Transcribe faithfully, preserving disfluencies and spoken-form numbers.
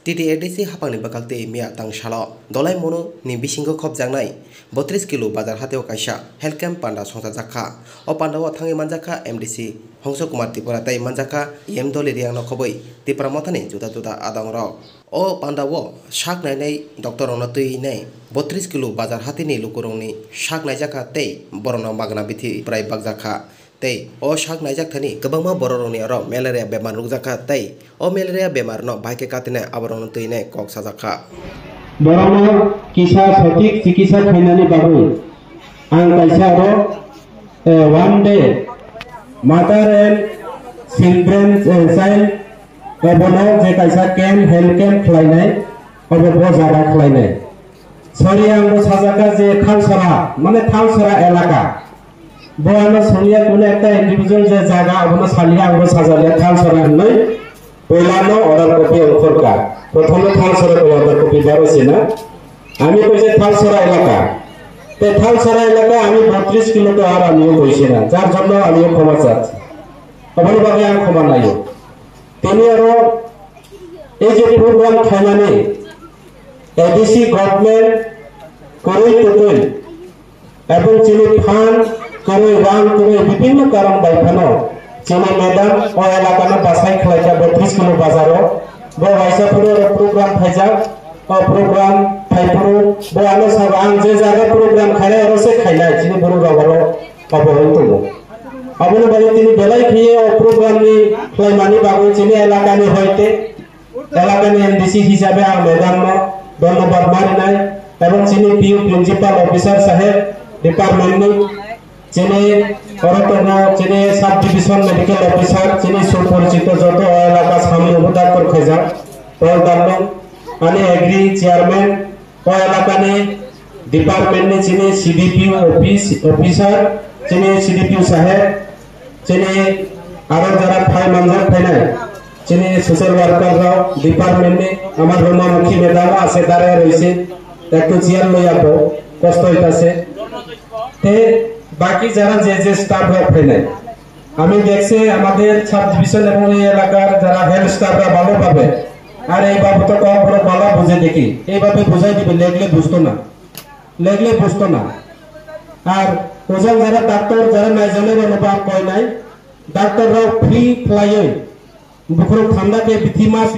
T T A D C haphangni bwkhak twi miya tang salo Dolai Mono ni bisingo khopjaknai botris kilo bazar hatio kaisa health camp panda songchajakha. O panda o thangwi manjakha M D C Hongso Kumar Tripura tei manjakha E M Doli Riang no khobwi Tipra Mothani juda juda adong rok. O panda o sak nainai doctor rok no twi nai botris kilo bazar hatini lukurok ni sak naijakha tei borok no magna bithi bwrai bakjakha. Tei o sak naijak thani kwbangma borok rokni oro malaria bemar nukjakha tei o malaria bemar no bahai khe katinai aborok no twi nai kok sajakha. Borokno kisa sothik chikitsa khainani bagwi ang kaisa oro, eh, one day mother and children, eh, child, eh, bono je kaisa camp, health camp khlainai, obo bo jaga khlainai. Sorry, ang bo sajaka je Thalsora, mane Thalsora elaka. Bo ano soniya kuno ekta individual je jaga, abono saliya ang bo sajaliya Thalsora hinwi. Poila no order copy ang khorka. Prothom no Thalsora ko order copy baro sina. Ami ko je Thalsora elaka. Te Thalsora elaka ami botris kilo to ar ami ko sina. Jar jonno ami ko khoma chach. Aboni bagwi ang khoma nayo. Tini aro ei je program khainani A D C government kwrwi twtwi ebong chini phan kwrwi, rang kwrwi, bibinno karon bai phano chini madam o elakano bachai khlaikha botris kilo bazaro. Bo waisa phuru oro program khaijak, o program phai phuru bo ano sabo ang je jaga program khainai oro se khainai chini borok rok oro obo wng tongo. Aboni bagwi tini belai khe o program ni khlaimani bagwi chini elakani hoite elakani M D C hisabe ang madam no dhonnobad marinai, ebong chini P U principal officer saheb department ni, chini oro tongo chini sub division medical officer, chini suporjito joto o elaka samung bo daktor khaijak Paul Darlong, ani agri chairman, o elakani department ni chini C D P O office, officer, chini C D P O saheb, chini aro jara phai manjak phainai, chini social worker rok department ni amar Roma Mukhi madam ase dare roise, ektu chair loiya bo kosto hoitase. Te baki jara je je staff rok phainai, আমি দেখছি আমাদের sub division এবং এই এলাকার যারা হেলথ স্টাফরা ভালোভাবে আর এই বাবদ কম বড় ভালো বুঝে দেখি, এইভাবে বুঝাই দিবে, লেখলে বুঝতো না, লেখলে বুঝতো না। আর ওজন যারা ডাক্তার যারা নাই জানে বা কয় নাই, ডাক্তাররাও ফ্রি ফ্লাইয়ে বুকুর ঠান্ডাকে বিথি মাস